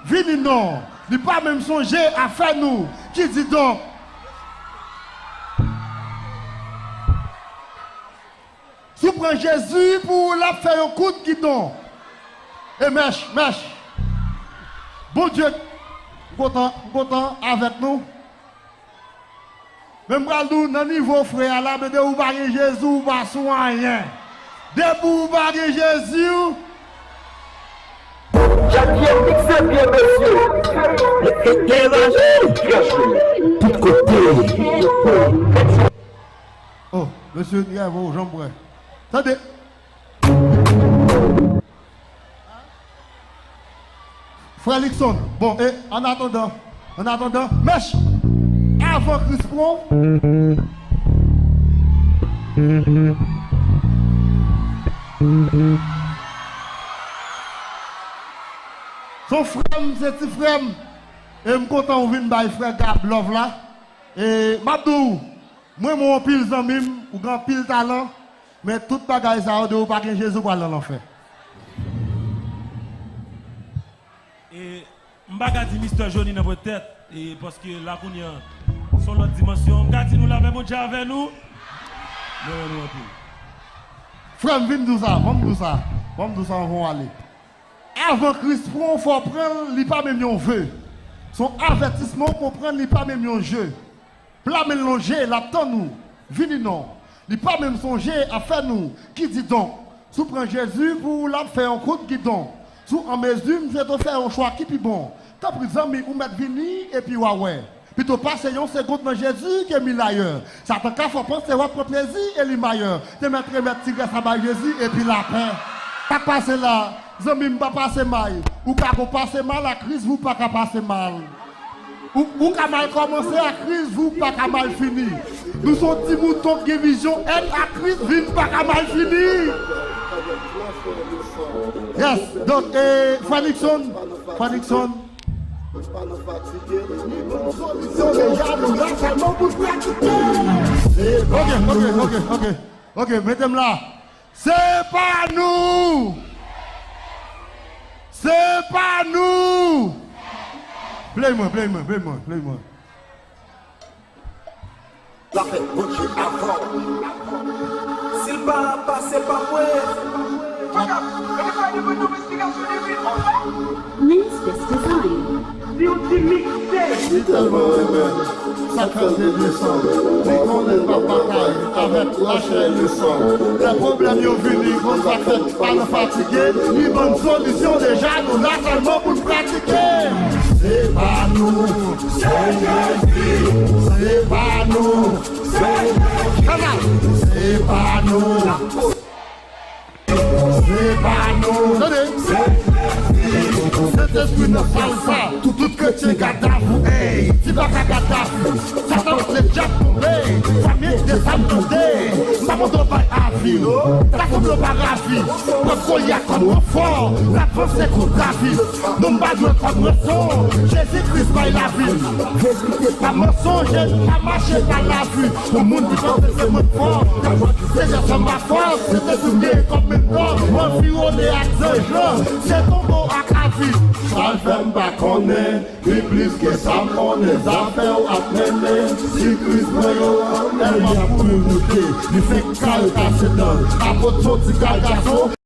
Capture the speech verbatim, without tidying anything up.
Vini non, li pa menm sonje afè nou, kididonk. Si w pran Jezi pou ou, l ap fè yon kout gidon. E mèch, mèch. Bondye, m kontan, m kontan avèk nou. Men m pral di w, nan nivo frè a la, men depi w pa gen Jezi, w pa sou anyen. Depi w pa gen Jezi, w... Jacques Pierre, mixé bien, mesye. Levanjil. Tout kote. Oh, mesye, n reve w, jan m prè. Tande. Frè Luckson, bon, e, an atandan, an atandan, mèch, avan Kris pran w, se yon frè m, se ti frè m, e m kontan ou vin bay frè Gab love la, e m ap di w, mwen, mwen anpil zanmi m, ou gen anpil talan, men tout bagay sa yo, depi w pa gen Jezi, w pral nan lanfè. E m pa ka di Mistè Joni nan pwent tèt, e paske la kounye a, se yon lòt dimansyon. M ka di nou lapè Bondye avè nou. Mwen renmen nou anpil. Frè m, vin di w sa, ban m di w sa, ban m di w sa anvan w ale. Avan Kris pran w, fò w pran l, li pa menm yon ve. Se yon avètisman, w konprann, li pa menm yon je. Pla men l lonje, l ap tann ou. Vini non. Li pa menm sonje afè nou, kididonk. Si w pran Jezi pou ou, l ap fè yon kout gidon. Si w an mezi, m swete w fè yon chwa ki pi bon. Tanpri zanmi, ou mèt vini epi w a wè. Pito pase yon segond nan Jezi ke mil ayè. Satan ka fè w panse w ap pran plezi e li mayè. Te mèt remèt ti rès la bay Jezi epi lapè. Sa k pase la, zanmi m, pa pase may. Ou ka gon pase mal ak Kris, ou pa ka pase mal. Ou, ou ka mal kòmanse ak Kris, ou pa ka mal fini. Nou se yon ti mouton k gen vizyon èd ak Kris, vi n pa ka mal fini. Yes, donk, e, Frè Nixon, Frè Nixon. Ok, ok, ok, ok. Ok, mete m la. Se pa nou! Se pa nou! Play mwen, play mwen, play mwen, play mwen. Lapè Bondye avè w. Si l pa pase pa mwen. Mix Best Design. Li tèlman renmen sa k fè l te desann. Li konnen l p ap batay avèk lachè e lesan. Lè pwoblèm yo vini, konn sa k fèt, pa nan fatige. Li ban n solisyon deja, nou la sèlman pou n pratike. Se pa nou, se Jezi. Se pa nou, se Jezi. Se pa nou. Se pa nou. Tande. Sentespri nan sal sa. Tout, tout kretyen Gaddafi. Ey, ti baka Gaddafi. Satan le dyab tonbe. Fanmi desann tande. M pa mande w bay avi. Ta sanble w pa ravi. Pran Golyat kòm ranfò. N ap vanse kou David. Nou pa dwe kòm ranson. Jezi Kris bay lavi. Verite pa mansonj, pa mache pa lavi. Pou moun ki panse se mwen k fò, se Senyè sa m pa fò, se te sou m gen kòm menntò, m anviwone ak zanj lan, se tonbo ak avi. Sa l fè m pa konnen, pi plis ke sa m konnen, zafè w ap mennen, si Kris mwen yo, ènmi ap kouri moute, li fenk kal kase dan l, apot soti kal gason.